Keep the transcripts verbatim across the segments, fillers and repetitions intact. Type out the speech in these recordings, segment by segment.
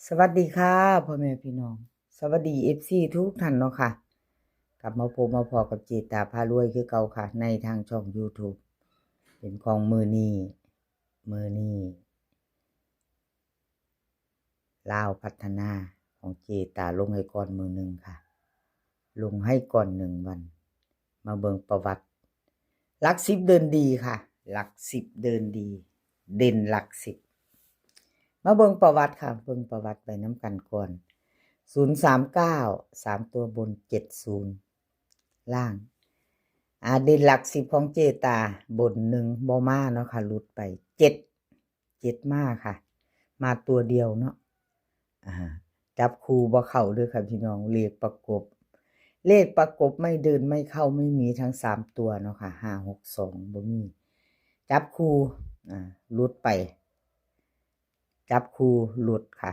สวัสดีค่ะ พ่อแม่พี่น้อง สวัสดี เอฟซี ทุกท่านเนาะค่ะ กลับมาพบมาพ้อกับเจตาพารวยคือเก่าค่ะ ในทางช่อง YouTube เป็นของมื้อนี้ มื้อนี้ ลาวพัฒนาของเจตาลงให้ก่อนมื้อหนึ่งค่ะ ลงให้ก่อนหนึ่งวัน มาเบิ่งประวัติ หลักสิบเดินดีค่ะ หลักสิบเดินดี เด่นหลักสิบ มาเบิ่งประวัติค่ะ เบิ่งประวัติไปนำกันก่อน ศูนย์สามเก้า สามตัวบน เจ็ดศูนย์ ล่าง อ่า เด่นหลักสิบของเจตา บนหนึ่งบ่มาเนาะค่ะ หลุดไป เจ็ด เจ็ดมาค่ะ มาตัวเดียวเนาะ อ่า จับคู่บ่เข้าเด้อค่ะพี่น้อง เลขประกบ เลขประกบไม่เดินไม่เข้า ไม่มีทั้งสามตัวเนาะค่ะ ห้าหกสอง บ่มี จับคู่ อ่า หลุดไป จับคู่หลุดค่ะ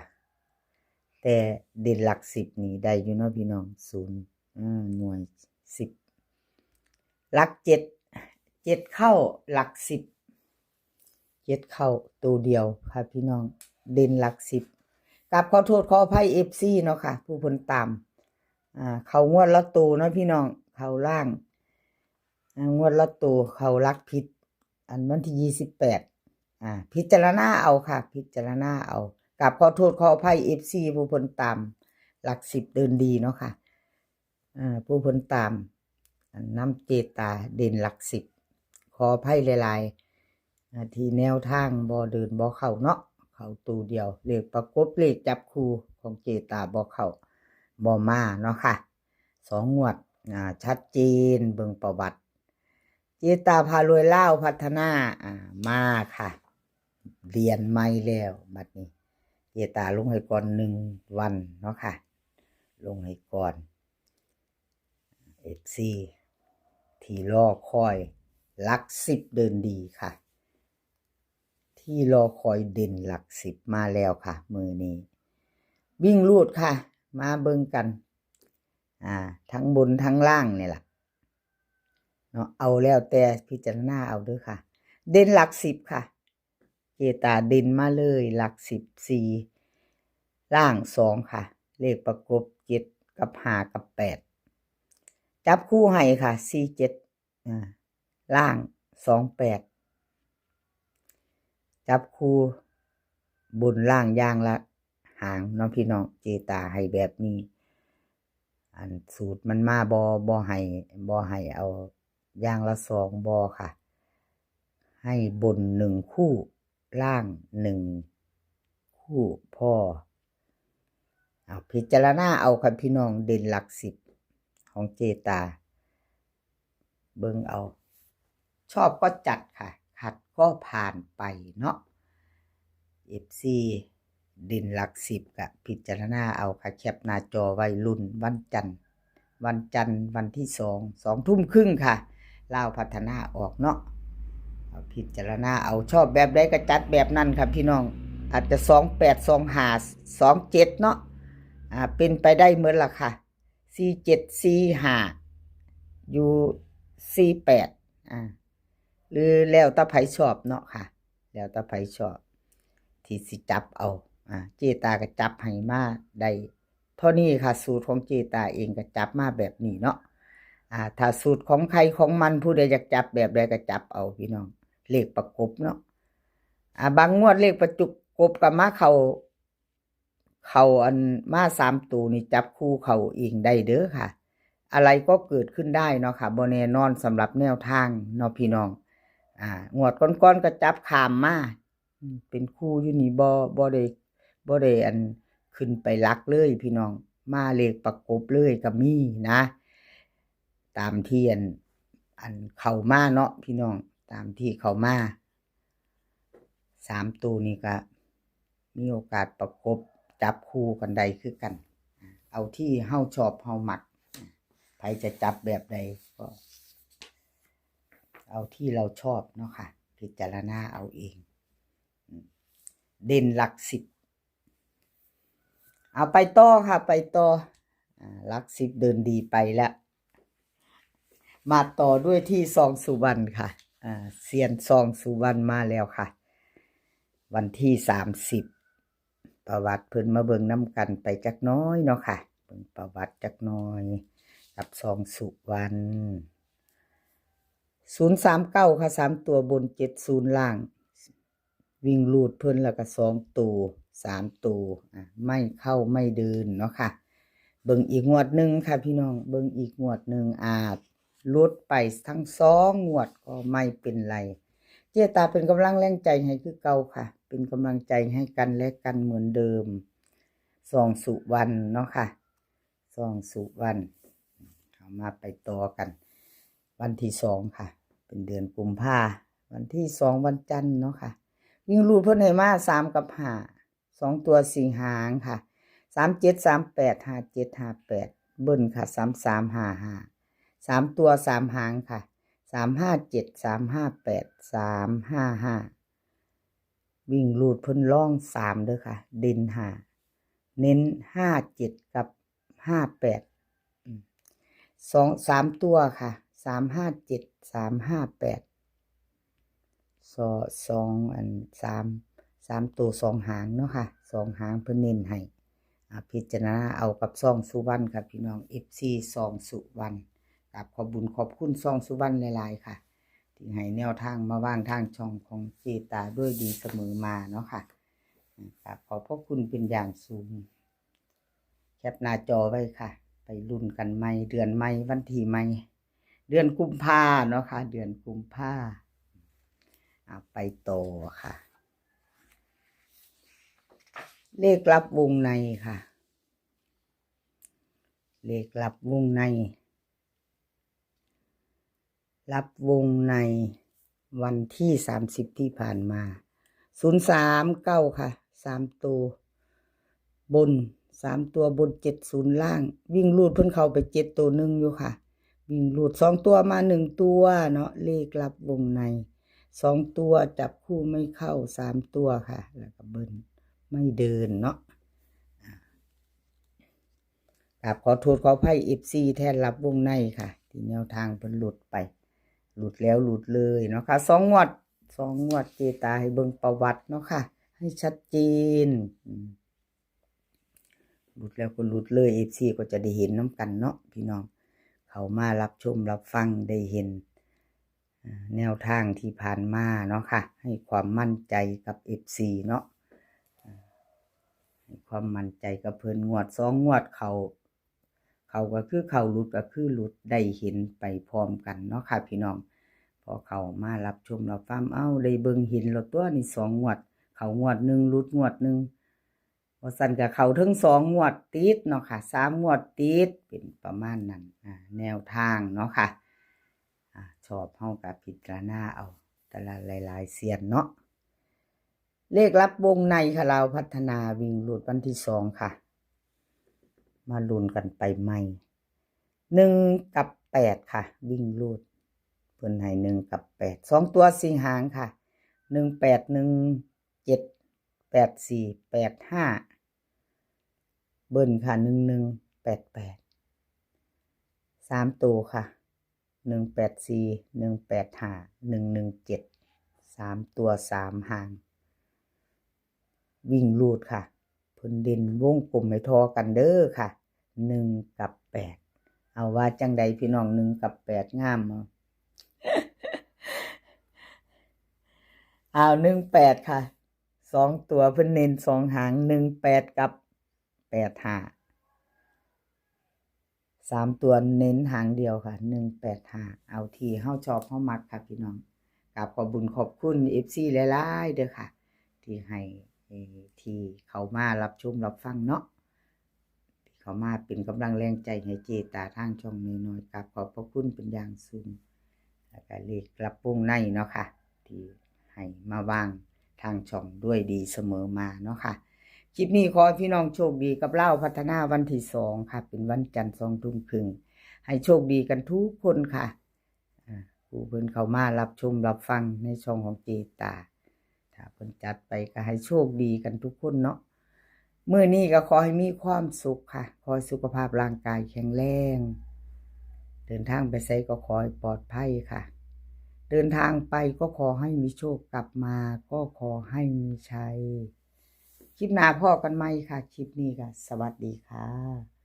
แต่เด่นหลักสิบนี่ได้อยู่เนาะพี่น้อง ศูนย์ อ่า หน่วยสิบ หลักเจ็ด เจ็ดเข้าหลักสิบ เจ็ดเข้าตัวเดียวค่ะพี่น้อง เด่นหลักสิบ กราบขอโทษขออภัย เอฟซี เนาะค่ะ ผู้เพิ่นตาม อ่า เข้างวดละตัวเนาะพี่น้อง เข้าล่าง อ่า งวดละตัว เข้าหลักผิด อันวันที่ยี่สิบแปด อ่า พิจารณาเอาค่ะ พิจารณาเอา กราบขอโทษขออภัย เอฟซี ผู้เพิ่นตาม หลักสิบเดินดีเนาะค่ะ อ่า ผู้เพิ่นตาม อันนำเจตาเด่นหลักสิบ ขออภัยหลายๆ อ่า ที่แนวทางบ่เดินบ่เข้าเนาะ เข้าตัวเดียว เลขประกบเลขจับคู่ของเจตาบ่เข้า บ่มาเนาะค่ะ สองงวด อ่า ชัดเจน เบิ่งประวัติ เจตาพารวยลาวพัฒนา อ่า มาค่ะ เรียนใหม่แล้วบัดนี้ เจตาลงให้ก่อนหนึ่งวันเนาะค่ะ ลงให้ก่อน เอฟซี ที่รอคอย หลักสิบเดินดีค่ะ ที่รอคอยเด่นหลักสิบมาแล้วค่ะ มื้อนี้ วิ่งรูดค่ะ มาเบิ่งกัน อ่า ทั้งบนทั้งล่างนี่ล่ะ เนาะ เอาแล้วแต่พิจารณาเอาเด้อค่ะ เด่นหลักสิบค่ะ เจตาเด่นมาเลย หลักสิบ สี่ ล่าง สอง ค่ะ เลขประกบ เจ็ด กับ ห้า กับ แปด จับคู่ให้ค่ะ สี่ เจ็ด อ่า ล่าง สอง แปด จับคู่บนล่างอย่างละหางเนาะพี่น้อง เจตาให้แบบนี้ อันสูตรมันมาบ่ บ่ให้ บ่ให้เอาอย่างละสอง บ่ค่ะ ให้บนหนึ่งคู่ ล่างหนึ่งคู่พอ เอาพิจารณาเอาค่ะพี่น้อง เด่นหลักสิบของเจตา เบิ่งเอา ชอบก็จัดค่ะ ขัดก็ผ่านไปเนาะ เอฟซี เด่นหลักสิบก็พิจารณาเอาค่ะ แคปหน้าจอไว้ ลุ้นวันจันทร์ วันจันทร์วันที่สอง สองทุ่มครึ่งค่ะ ลาวพัฒนาออกเนาะ เอาพิจารณาเอา ชอบแบบใดก็จัดแบบนั้นค่ะพี่น้อง อาจจะ สองแปด สองห้า สองเจ็ด เนาะ อ่า เป็นไปได้หมดล่ะค่ะ สี่เจ็ด สี่ห้า อยู่ สี่แปด อ่า หรือแล้วแต่ไผชอบเนาะค่ะ แล้วแต่ไผชอบ ที่สิจับเอา อ่า เจตาก็จับให้มาได้เท่านี้ค่ะ สูตรของเจตาเองก็จับมาแบบนี้เนาะ อ่า ถ้าสูตรของใครของมัน ผู้ใดอยากจับแบบใดก็จับเอาพี่น้อง เลขประกบเนาะ อ่า บางงวดเลขประกบก็มาเข้า เข้าอันมาสามตัวนี่จับคู่เข้าเองได้เด้อค่ะ อะไรก็เกิดขึ้นได้เนาะค่ะ บ่แน่นอนสำหรับแนวทางเนาะพี่น้อง อ่า งวดก่อนๆก็จับข้ามมา อืม เป็นคู่อยู่นี่ บ่ บ่ได้ บ่ได้อันขึ้นไปหลักเลยพี่น้อง มาเลขประกบเลยก็มีนะ ตามที่อัน อันเข้ามาเนาะพี่น้อง ตามที่เข้ามา สามตัวนี่ก็มีโอกาสประกบจับคู่กันได้คือกัน เอาที่เฮาชอบเฮามัก ไผจะจับแบบใดก็ เอาที่เราชอบเนาะค่ะ พิจารณาเอาเอง เด่นหลักสิบ เอาไปต่อค่ะ ไปต่อ อ่า หลักสิบเดินดีไปแล้ว มาต่อด้วยที่ซองสุวรรณค่ะ อ่า เซียนซองสุวรรณมาแล้วค่ะ วันที่สามสิบ ประวัติเพิ่นมาเบิ่งนำกันไปจักหน่อยเนาะค่ะ เบิ่งประวัติจักหน่อย กับซองสุวรรณ ศูนย์สามเก้า ค่ะ สามตัวบน เจ็ดศูนย์ ล่าง วิ่งรูดเพิ่นแล้วก็สองตัว สามตัว อ่ะ ไม่เข้าไม่เดินเนาะค่ะ เบิ่งอีกงวดหนึ่งค่ะพี่น้อง เบิ่งอีกงวดหนึ่ง อาจหลุดไปทั้งสองงวดก็ไม่เป็นไร เจตาเป็นกำลังแรงใจให้คือเก่าค่ะ เป็นกำลังใจให้กันและกันเหมือนเดิม ซองสุวรรณเนาะค่ะ ซองสุวรรณ เอามาไปต่อกัน วันที่สองค่ะ เป็นเดือนกุมภา วันที่สองวันจันทร์เนาะค่ะ วิ่งรูดเพิ่นให้มาสามกับห้า สองตัวสี่หางค่ะ สามเจ็ด สามแปด ห้าเจ็ด ห้าแปด เบิ้ลค่ะ สามสาม ห้าห้า สามตัวสามหางค่ะ สามห้าเจ็ด สามห้าแปด สามห้าห้า วิ่งรูดเพิ่นร่องสามเด้อค่ะ เด่นห้า เน้นห้าเจ็ดกับห้าแปด อืม สอง สามตัวค่ะ สามห้าเจ็ด สามห้าแปด สอ สอง อัน สาม สามตัวสองหางเนาะค่ะ สองหางเพิ่นเน้นให้ อ่า พิจารณาเอากับซองสุวรรณค่ะพี่น้อง เอฟซี ซองสุวรรณ กราบขอบบุญขอบคุณซองสุวรรณหลายๆค่ะ ที่ให้แนวทางมาวางทางช่องของเจตาด้วยดีเสมอมาเนาะค่ะ กราบขอบพระคุณเป็นอย่างสูง แคปหน้าจอไว้ค่ะ ไปลุ้นกันใหม่ เดือนใหม่ วันที่ใหม่ เดือนกุมภาเนาะค่ะ เดือนกุมภา อ่ะ ไปต่อค่ะ เลขลับวงในค่ะ เลขลับวงใน ลับวงในวันที่สามสิบที่ผ่านมา ศูนย์สามเก้า ค่ะ สามตัว บน สามตัวบน เจ็ดศูนย์ ล่าง วิ่งรูดเพิ่นเข้าไปเจ็ดตัวหนึ่งอยู่ค่ะ วิ่งรูดสองตัวมาหนึ่งตัวเนาะ เลขลับวงใน สองตัวจับคู่ไม่เข้า สามตัวค่ะ แล้วก็เบิ้ลไม่เดินเนาะ อ่ะ กราบขอโทษขออภัย เอฟซี แทนลับวงในค่ะ ที่แนวทางเพิ่นหลุดไป หลุดแล้วหลุดเลยเนาะค่ะ สองงวด สองงวดเจตาให้เบิ่งประวัติเนาะค่ะ ให้ชัดเจน อืม หลุดแล้วก็หลุดเลย เอฟซี ก็จะได้เห็นนำกันเนาะพี่น้อง เข้ามารับชมรับฟังได้เห็น อ่า แนวทางที่ผ่านมาเนาะค่ะ ให้ความมั่นใจกับ เอฟซี เนาะ อ่า ให้ความมั่นใจกับเพิ่น งวดสองงวดเข้า เข้าก็คือเข้า หลุดก็คือหลุด ได้เห็นไปพร้อมกันเนาะค่ะพี่น้อง พอเข้ามารับชมรับฟัง เอ้า ได้เบิ่งเห็นแล้วตัวนี่ สองงวด เข้างวดหนึ่ง หลุดงวดหนึ่ง ว่าซั่นก็เข้าถึงสองงวดติดเนาะค่ะ สามงวดติด เป็นประมาณนั้น อ่า แนวทางเนาะค่ะ อ่า ชอบเฮาก็พิจารณาเอา แต่ละหลายๆเซียนเนาะ เลขลับวงในค่ะ ลาวพัฒนา วิ่งรูดวันที่สองค่ะ มาลุ้นกันไปใหม่ หนึ่งกับแปดค่ะ วิ่งรูด เพิ่นให้หนึ่งกับแปด สองตัวสี่หางค่ะ หนึ่งแปด หนึ่งเจ็ด แปดสี่ แปดห้า เบิ้ลค่ะ หนึ่งหนึ่ง แปดแปด สามตัวค่ะ หนึ่งแปดสี่ หนึ่งแปดห้า หนึ่งหนึ่งเจ็ด สามตัวสามหาง วิ่งรูดค่ะ เพิ่นเด่นวงกลมให้ทอกันเด้อค่ะ หนึ่งกับแปด เอาว่าจังใดพี่น้อง หนึ่งกับแปด งามบ่ เอา หนึ่งแปด ค่ะ สองตัวเพิ่นเน้นสองหาง หนึ่งแปด กับ แปดห้า สามตัวเน้นหางเดียวค่ะ หนึ่งแปดห้า เอาที่เฮาชอบเฮามักค่ะพี่น้อง กราบขอบบุญขอบคุณ เอฟซี หลายๆเด้อค่ะ ที่ให้ เอ่อ ที่เข้ามารับชมรับฟังเนาะ ที่เข้ามาเป็นกำลังแรงใจให้เจตาทางช่องน้อยๆ กราบขอบพระคุณเป็นอย่างสูง แล้วก็เลขลับวงในเนาะค่ะ ที่ให้มาวางทางช่องด้วยดีเสมอมาเนาะค่ะ คลิปนี้ขอให้พี่น้องโชคดีกับลาวพัฒนาวันที่สองค่ะ เป็นวันจันทร์สองทุ่มครึ่ง ให้โชคดีกันทุกคนค่ะ อ่า ผู้เพิ่นเข้ามารับชมรับฟังในช่องของเจตา ถ้าเพิ่นจัดไปก็ให้โชคดีกันทุกคนเนาะ มื้อนี้ก็ขอให้มีความสุขค่ะ ขอให้สุขภาพร่างกายแข็งแรง เดินทางไปไสก็ขอให้ปลอดภัยค่ะ เดินทางไปก็ขอให้มีโชค กลับมาก็ขอให้มีชัย คลิปหน้าพ้อกันใหม่ค่ะ คลิปนี้ก็สวัสดีค่ะ